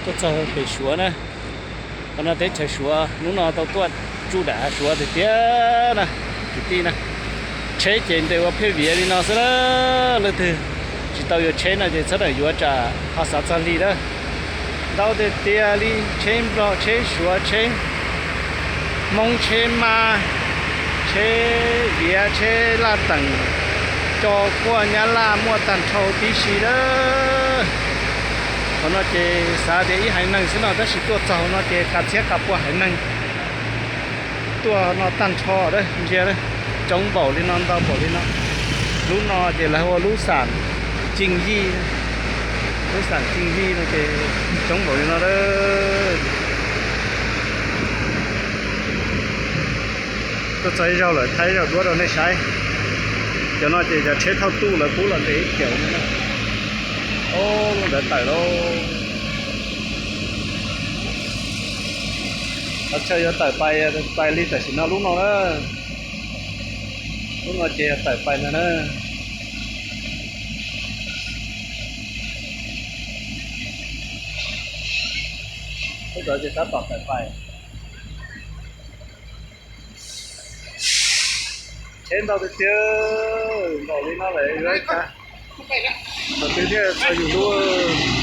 Tuaj txog pem Suav na, qhov no teb chaws Suav, hnub no tau tuaj tsuj dam Suav tiag tiag na, kwv tij na. Tsheb ces ntes ua phiaj viav li no xwb na, leej twg tsis tau yuav tsheb no ces txhob lam yuav tsam ho xav txog lig na. Ntau tiag tiag li, tsheb Nplog, tsheb Suav, tsheb Hmoob, tsheb Mab, tsheb Viav, tsheb Laj Teem, co quaj Nyab Laj muaj tag nrho tib si na. Qhov no ces xav tias ib haiv neeg xwb no tab sis tuaj txog no ces kav txhiab kav pua haiv neeg tuaj no tag nrho na, ntsia coob npaum li no, ntau npaum li no. Lub no ces lawv hu ua lub xam Ceej Yij, lub xam Ceej Yij no ces coob npaum li no a. Tuaj txog ib zaug lawm, thaij ib zaug duab rau nej saib. Cov no ces cov tsheb thauj tuj lawv pub los ntes ib caum no. Ob lub ntawd tawm lauj. Qhov chaw yuav tawm pais, pais li tam sim no lub no na. Lub no ces tawm pais ntag na. Lub ntawd ces tab tom tawm pais. Tsheb ntau tiag tiag, npaum li no lawm yuav ua cas, tus twg thiaj txog yus lub.